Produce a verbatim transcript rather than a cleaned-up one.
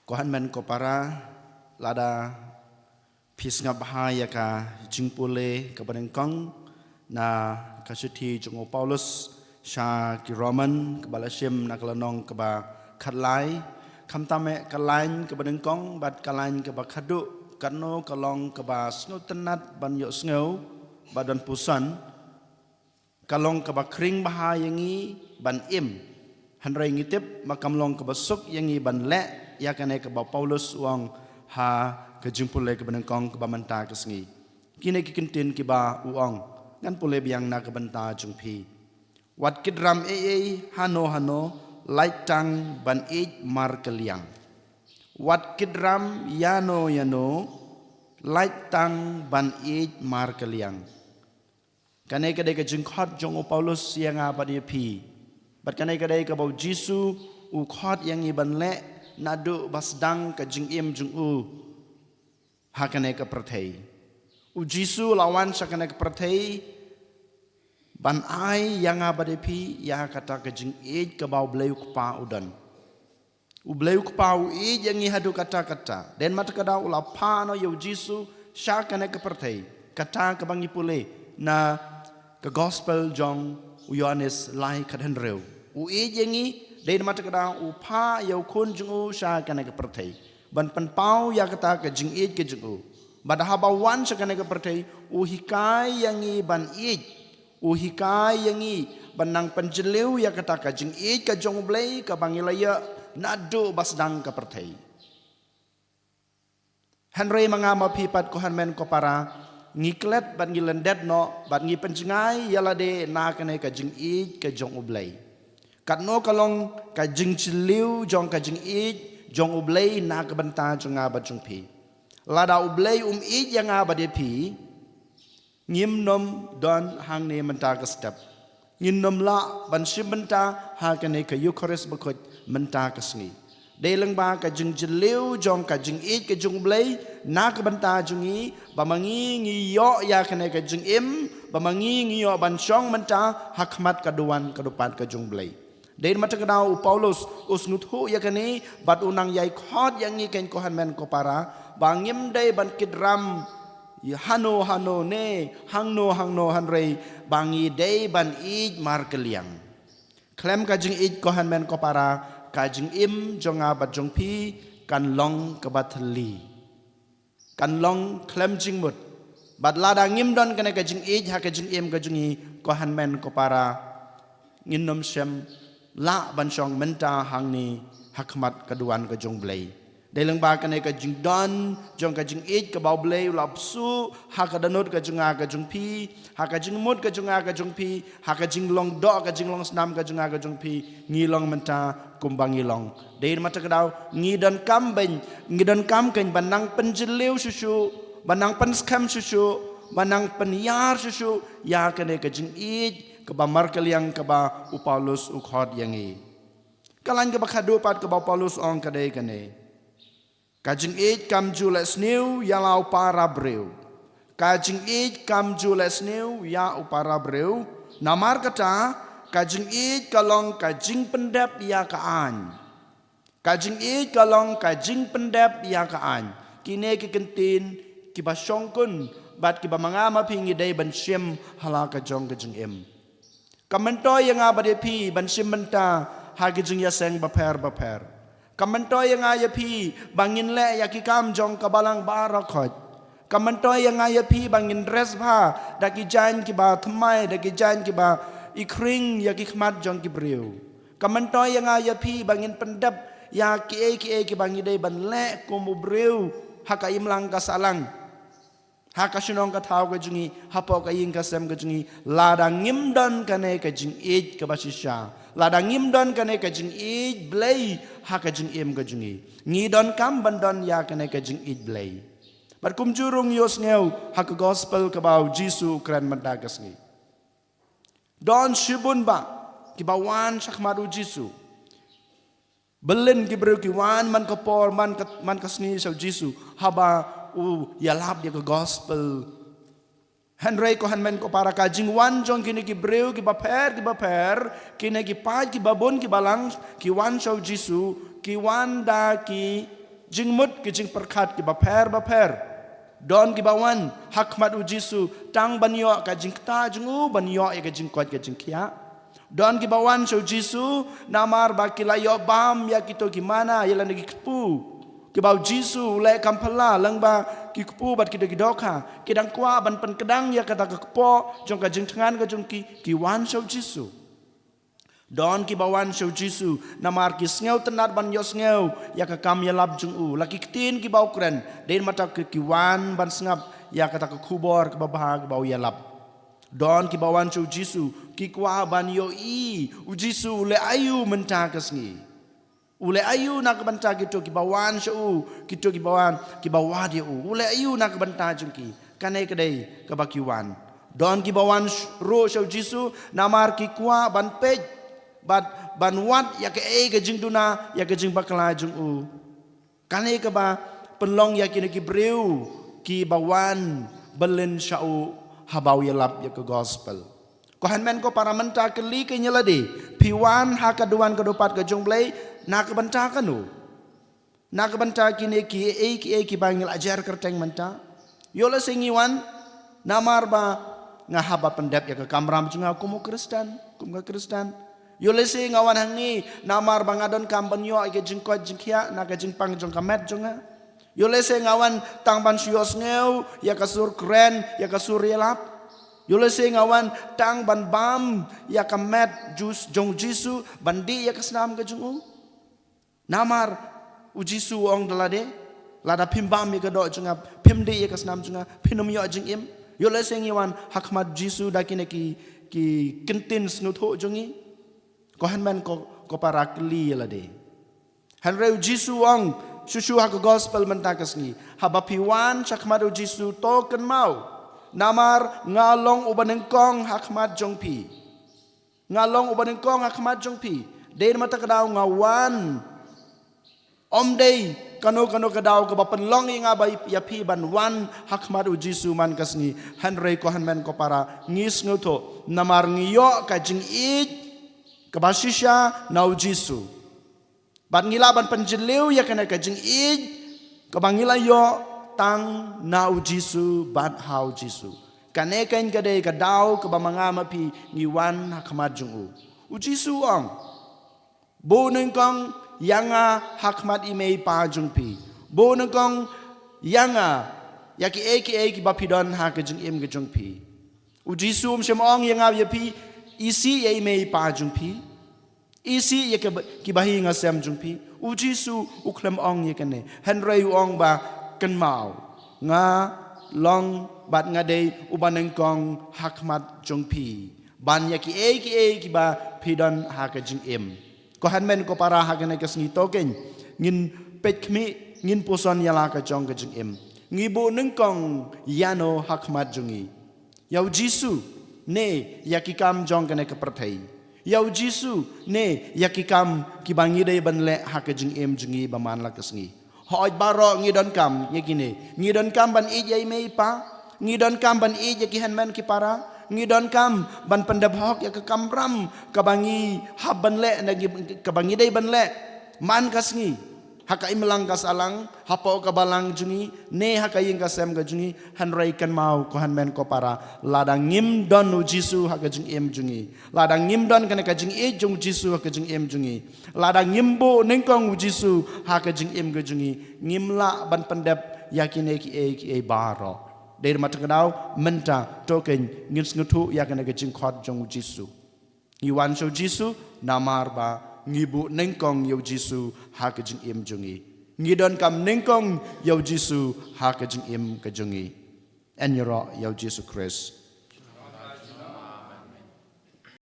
Ko hynmen ko para, lada phi sngap bha ïa ka jingpule kaba nyngkong na ka shithi jong u Paulus sha ki Roman, kaba la shim na ka lynnong kaba khatlai, khamtam eh ka lain kaba nyngkong bad ka lain kaba khatduh, katno ka long kaba sngewtynnat ban ïohsngew bad ban puson. Ka long kaba khring bha ïa ngi ban im, hynrei ngi tip ba kam long kaba suk ïa ngi ban leh ïa kane kaba u Paulus u ong ha ka jingpule kaba nyngkong kaba mynta ka sngi. Kine ki kyntien kiba u ong, ngan pule biang na ka bynta jong phi. Wat kit ram ei ei hano hano, lait tang ban ïeit markylliang. Wat kit ram ïano ïano, lait tang ban ïeit markylliang. Kane ka dei ka jingkhot jong u Paulus ïa nga bad ïa phi. Bad kane ka dei kaba u Jisu u khot ïa ngi ban leh naduh ba sdang ka jingim jong u ha kane ka pyrthei. U Jisu u la wan sha kane ka pyrthei ban ai ïa nga bad ïa phi ïa kata ka jingïeit kaba u Blei u Kpa u don. U Blei u Kpa u ïeit ïa ngi haduh katta katta. Dei namar kata u la phah noh ïa u Jisu sha kane ka pyrthei. Kata kaba ngi pule na ka gospel jong u Ïoannis lai khathynriew. U ïeit ïa ngi, dei namar kata u phah ïa u khun jong u sha kane ka pyrthei ban pynpaw ïa kata ka jingïeit ka jong u. Bad haba wan sha kane ka pyrthei, u hikai ïa ngi ban ïeit. U hikai ïa ngi ban nang pynjylliew ïa kata ka jingïeit ka jong u Blei kaba ngi la ïoh naduh ba sdang ka pyrthei. Hynrei ma nga ma phi pat ko hynmen ko para, ngi klet bad ngi lyndet noh bad ngi pynjngai ïa lade na kane ka jingïeit ka jong u Blei. Katno ka long ka jingjylliew jong ka jingïeit jong u Blei na ka bynta jong nga bad jong phi. Lada u Blei um ïeit ïa nga bad ïa phi, ngim nym don hangne mynta ka step. Ngin nym lah ban shim bynta ha kane ka Eukharist bakhuid mynta ka sngi. Dei lyngba ka jingjylliew jong ka jingïeit ka jong u Blei na ka bynta jong ngi, ba ma ngi ngi ïoh ïa kane ka jingim, ba ma ngi ngi ïoh ban shong mynta ha khmat ka duwan ka dupat ka jong u Blei. Dei namar kata u Paulus u sngewthuh ïa kane bad u nang ïai khot ïa ngi keiñ ko hynmen ko para, ba ngim dei ban kit ram ïa hano hano ne hangno hangno, hynrei ba ngi dei ban ïeit markylliang. Khlem ka jingïeit ko hynmen ko para, ka jingim jong nga bad jong phi kan long kaba thylli. Kan long khlem jingmut. Bad lada ngim don kane ka jingïeit ha ka jingim ka jong ngi ko hynmen ko para, ngin nym shym lah ban shong mynta hangne ha khmat ka duwan ka jong u Blei. Dei lyngba kane ka jingdon jong ka jingïeit kaba u Blei u la bsuh ha ka dohnud ka jong nga ka jong phi, ha ka jingmut ka jong nga ka jong phi, ha ka jinglong doh ka jinglong snam ka jong nga ka jong phi, ngi long mynta kumba ngi long. Dei namar kata ngi donkam ban, ngi donkam keiñ ban nang pynjylliew shuh shuh, ban nang pynskhem shuh shuh, ban nang pynïar shuh shuh ïa kane ka jingïeit kaba markylliang kaba u Paulus u khot ïa ngi. Ka lain kaba khatduh pat kaba u Paulus u ong ka dei kane: Ka jingïeit kam ju leh sniew ïa la u para briew. Ka jingïeit kam ju leh sniew ïa u para briew. Namar kata, ka jingïeit ka long ka jingpyndep ïa ka aiñ. Ka jingïeit ka long ka jingpyndep ïa ka aiñ. Kine ki kyntien kiba shongkun bad kiba ma nga ma phi ngi dei ban shim ha la ka jong ka jingim. Kam myntoi ïa nga bad ïa phi ban shim bynta ha ki jingïaseng bapher bapher. Kam myntoi ïa nga ïa phi ba ngin leh ïa ki kam jong ka balang baroh khoit. Kam myntoi ïa nga ïa phi ba ngin dress bha da ki jaiñ kiba thymmai, da ki jaiñ kiba i khring ïa ki khmat jong ki briew. Kam myntoi ïa nga ïa phi ba ngin pyndep ïa kiei kiei kiba ngi dei ban leh kum u briew ha ka imlang ka sahlang, ha ka shnong ka thaw ka jong ngi, hapoh ka ïing ka sem ka jong ngi, lada ngim don kane ka jingïeit kaba shisha, lada ngim don kane ka jingïeit Blei ha ka jingim ka jong ngi, ngi donkam ban don ïa kane ka jingïeit Blei. Bad kumjuh ruh ngi ïohsngew ha ka gospel kaba u Jisu u kren mynta ka sngi. Don shibun bah kiba wan shakhmat u Jisu. Byllien ki briew ki wan man ka por, man ka, man ka sngi sha u Jisu, haba u ïalap ïa ka gospel. Hynrei ko hynmen ko para, ka jingwan jong kine ki briew kiba pher kiba pher, kine ki paid kiba bun kiba lang, ki wan sha u Jisu, ki wan da ki jingmut ki jingpyrkhat kiba pher ba pher. Don kiba wan ha khmat u Jisu tang ban ïoh ka jingktah jong u, ban ïoh ïa ka jingkoit ka jingkhiah. Don kiba wan sha u Jisu namar ba ki la ïoh bam ïa kito ki manna ïa lane ki kpu kiba u Jisu u leh kam phylla lyngba ki kpu bad kito ki dohkha. Ki dang kwah ban pynkdang ïa kata ka kpoh jong ka jingthngan ka jong ki, ki wan sha u Jisu. Don kiba wan sha u Jisu namar ki sngewtynnad ban ïohsngew ïa ka kam ïalap jong u, la ki ktien kiba u kren. Dei namar kata ki wan ban sngap ïa kata ka khubor kaba bha kaba u ïalap. Don kiba wan sha u Jisu ki kwah ban ïohi u Jisu u leh aïu mynta ka sngi. U leh aïu na ka bynta kito kiba wan sha u, kito kiba wan, kiba wad ïa u. U leh aïu na ka bynta jong ki. Kane ka dei kaba ki wan. Don kiba wan sh-, ruh sha u Jisu namar ki kwah ban peit bad ban wad ïa kaei ka jingduna, ïa ka jingbakla jong u. Kane kaba pynlong ïa kine ki briew kiba wan bylin sha u haba u ïalap ïa ka gospel. Ko hynmen ko para, mynta kylli kein ïa lade, phi wan ha ka duwan ka dupat ka jong U Blei na ka bynta kano? Na ka bynta kine kiei kiei kiba ngi la jer kyrteng mynta. Ïoh lehse ngi wan namar ba nga hap ban pyndep ïa ka kamram jong nga kum u Khristan, kum ka Khristan. Ïoh lehse nga wan hangne namar ba nga donkam ban ïoh ïa ka jingkoit jingkhiah na ka jingpang jong ka met jong nga. Ïoh lehse nga wan tang ban shu ïohsngew ïa ka sur kren, ïa ka sur ïalap. Ïoh lehse nga wan tang ban bam ïa ka met jus jong u Jisu, ban dih ïa ka snam ka jong u. Namar u Jisu u ong da lade, lada phim bam ïa ka doh jong nga, phim dih ïa ka snam jong nga, phin ym ïoh jingim. Ïoh lehse ngi wan ha khmat u Jisu da kine ki, ki kyntien sngewthuh jong ngi. Ko hynmen ko, ko para, kylli ïa lade. Hynrei u Jisu u ong shuh shuh ha ka gospel mynta ka sngi, haba phi wan sha khmat u Jisu to kynmaw, namar nga long uba nyngkong ha khmat jong phi. Nga long uba nyngkong ha khmat jong phi. Dei namar kata ka daw nga wan. Ym dei kano kano ka daw kaba pynlong ïa nga ba ïa phi ban wan ha khmat u Jisu man ka sngi. Hynrei ko hynmen ko para, ngi sngewthuh namar ngi ïoh ka jingïeit kaba shisha na u Jisu. Bad ngi lah ban pynjylliew ïa kane ka jingïeit kaba ngi la ïoh tang na u Jisu bad ha u Jisu. Kane kein ka dei ka daw kaba ma nga ma phi ngi wan ha khmat jong u. U Jisu u ong, buh nyngkong ïa nga ha khmat i mei i pa jong phi. Buh nyngkong ïa nga ïa kiei kiei kiba phi don ha ka jingim ka jong phi. U Jisu um shym ong ïa nga ïa phi, isih ïa i mei i pa jong phi. Isih ïa kiba, kiba hi ïing ha sem jong phi. U Jisu u khlem ong ïa kane. Hynrei u ong ba kynmaw, nga long bad nga dei uba nyngkong ha khmat jong phi ban ïa kiei kiei kiba phi don ha ka jingim. Ko hynmen ko para, ha kane ka sngi to kein ngin peit khmih, ngin puson ïa la ka jong ka jingim. Ngi buh nyngkong ïano ha khmat jong ngi? Ïa u Jisu ne ïa ki kam jong kane ka pyrthei? Ïa u Jisu ne ïa ki kam kiba ngi dei ban leh ha ka jingim jong ngi ba man la ka sngi? Hooid, baroh ngi donkam ïa kine. Ngi donkam ban ïeit ïa i mei i pa. Ngi donkam ban ïeit ïa ki hynmen ki para. Ngi donkam ban pyndep hok ïa ka kamram kaba ngi hap ban leh, na ngi, kaba ngi dei ban leh man ka sngi, ha ka imlang ka sahlang, hapoh ka balang jong ngi ne ha ka ïing ka sem ka jong ngi. Hynrei kynmaw ko hynmen ko para, lada ngim don u Jisu ha ka jingim jong ngi, lada ngim don kane ka jingïeit jong u Jisu ha ka jingim jong ngi, lada ngim buh nyngkong u Jisu ha ka jingim ka jong ngi, ngim lah ban pyndep ïa kine kiei kiei baroh. Dei namar kata ka daw mynta to kein ngin sngewthuh ïa kane ka jingkhot jong u Jisu. Ngi wan sha u Jisu namar ba ngi buh nyngkong ïa u Jisu ha ka jingim jong ngi. Ngi donkam nyngkong ïa u Jisu ha ka jingim ka jong ngi. Yn ïaroh ïa u Jisu Khrist.